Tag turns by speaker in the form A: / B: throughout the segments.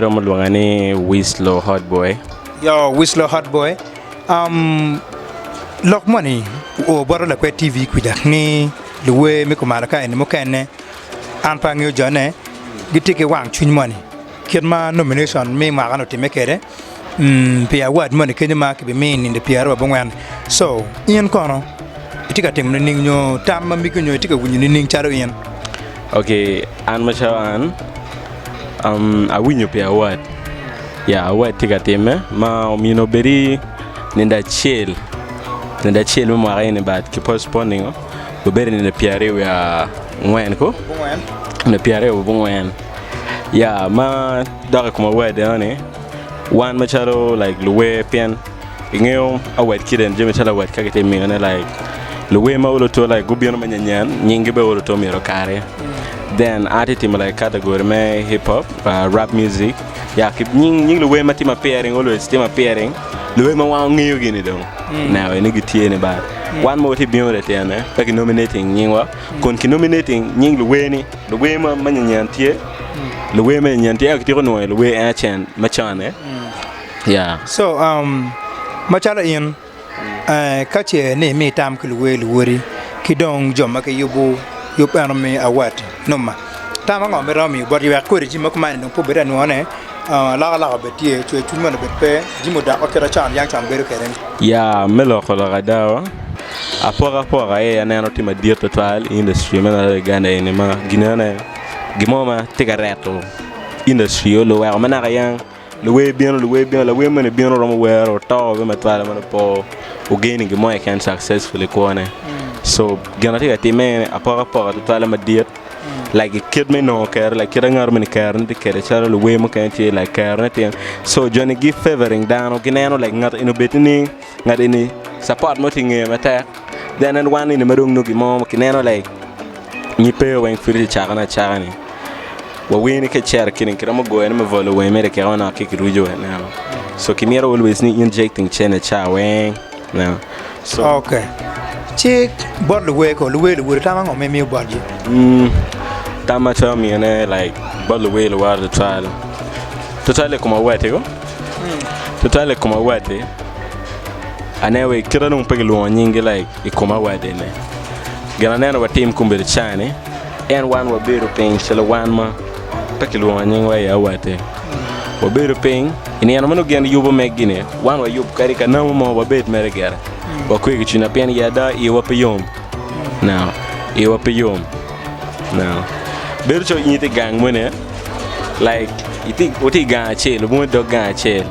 A: iromo lwonga ni Wislow Hot Boy.
B: Yo, Wislow Hot Boy, um, lok moni oo bota lakwed TV kwica ni luwer me kumalo ka eni mukene an pe angeyo jone gitye ki wang cwiny moni kit ma nomination me mwaka ni otimme kwede pi award moni kenyo ma kibimiyo i nino pyeraryo abongwen. So, in kono itye ka timo nining nyo tam ma megi nyo itye ka winyo nining calo in?
A: Ok, an macalo an, um, awinyo pi award. Ya, award tye ka timme ma omyero obed i nindo acel, nindo acel me mwaka eni but ki postponing o, obedo i nindo pyeraryo wiye angwen ko? Nindo pyeraryo wiye abongwen. Ya, ma dok i kom award enoni, wan macalo like luwer pien ingeyo award kit eni jami calo award ka gitye miyone like luwer ma olo to like gubino me nyenyen nyinggi bene olo to myero okati then an atye timo like category me hip hop rap music ya ki nying nying luwer ma timo appearing always timo appearing luwer ma wan wangeyo gini dong now eni gitye ni but wan ma watye bino latyene pe ki nominating nyingwa kun ki nominating nying luwer ni Luwer ma nyenyen tye, luwer ma nyenyen tye, ento kitiko nwoyo luwer en acen macon eh. Yeah.
B: So um, macalo in, eh, ka ce ni imi tam ki luwer luwoti ki dong jo ma giyubo yub eno me award numa, tam ango ma iromo miyo botgi wek kodi jami ma kuman-ni dong pe obed anwone, uh, alokaloka obed tye, cwer cwiny moni obed pe, jami odok kit macon yang con bedo kwede-ni?
A: Ya, me loko lok ada, Apokapoka aye aneno tye madit tutwal i industry me loyo Uganda eni ma ginene gin mo ma tye ka reto industry olo weko ma naka yang luwer bino luwer bino lawer moni bino romo wero oto bene matwal ma nongo pe ogeni gin mo keken successful i kwone so gin ma tye ka timme eni apokapoka tutwale madit like kit me nongo kero like kit ma ngat moni kerone tye kwede calo luwer mukene tye like kerone tye so joni gi favoring dano gineno like ngat eni obed nining. Ngat eni support mo tye ingeye matek then en wan eni madong nongo gin mo kineno like nyipe weng pud tye cakone acaka ni wa weni ka icito kini kiromo goyone me volo wer mere keken manok ki kiruco ineno so kimito always ni injecting cene ca weng ineno so
B: Ok, ci bot luwer ko, luwer luwoti tam ango ma imiyo botgi?
A: Tam ma atwero miyone like bot luwer luwota tutwal tutwal i kom awati ko Tutwal i kom awati, aneno wa kite dong pe kilwongo nyinggi like i kom awati eni. Gin aneno watim kombeddi ca-ni, en wan wabedo piny calo wan ma pe kilwongo nyingwa i awati. Wabedo piny, i nino ma nongo gin giyubo megi-ni, wan wayub kadi ka namo mo wabed mere gire, wakwe ki cwinywa pien i ada iwa pe yom. Now, iwa pe yom. Now, bedo calo in itye gang moni, like wutye i gang acel, wubungo i dog gang acel,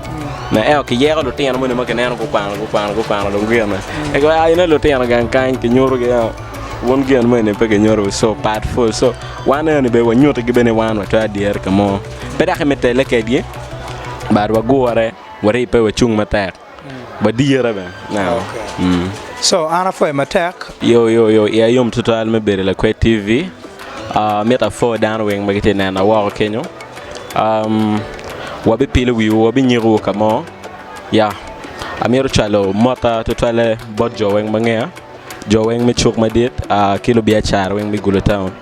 A: ma ento kiyeko lutino moni ma kineno gukwano gukwano gukwano dong gine. Eko a ineno lutino gang kany kinyutogi ento wun gin moni pe kinyutowu so pat pul. So wan eni bene wanyutigi bene ni wan watwero dyere ka mo. Pe dok imitele kedgi but wagure waribbe wacung matek. Wadire bene. Now. Mm.
B: So an apwoyo matek.
A: Yo yo yo iya yom tutwal me bedo lakwed TV. Uh, mito apwo dano weng ma gitye nena woko kenyo. Um, wabipilo wiwu, wabinyikowu ka mo. Ya. Amito cwalo mota tutwale bot jo weng ma ngeya. Jo weng me cuk madit uh, ki lubiacara weng me Gulu Town.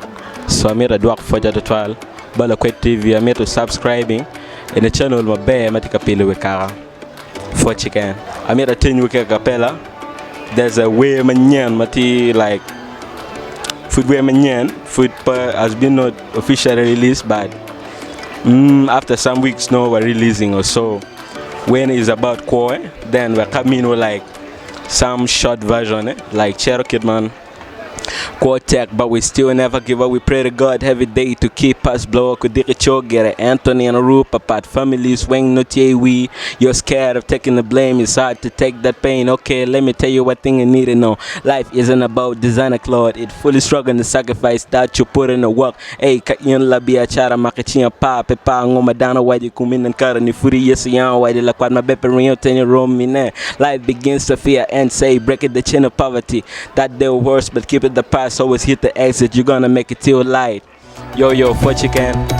A: So amito adwok pwoca tutwal bot lakwed TV. Amito subscribing ene channel maber ma tye ka pilo wi kaka. Pwoc keken. Amito atenywu ki acapella. There's a wer manyen ma tye like pud wer manyen pud pe has been not officially released but mm, after some weeks no we're releasing or so. When is about kwo eh? Then wek aminu like some short version eh? Like cero kit man. Kwo tek but we still never give up we pray to God every day to keep us blow kudiki cogere ento nino ru papat families weng no tye iwi you're scared of taking the blame it's hard to take that pain okay let me tell you one thing you need to know life isn't about designer clothes it fully struggle and sacrifice that you put in the work Ey ka in labiacara mak icing apar pe par ngo ma dano waco i komi nen kare ni pud Yecu yam owaco lakwat maber pe ringo tenyo romi ne Life begins to fear and say break it the chain of poverty that they worse but keep it the past always hit the exit you gonna make it till light Yo yo pwoc keken.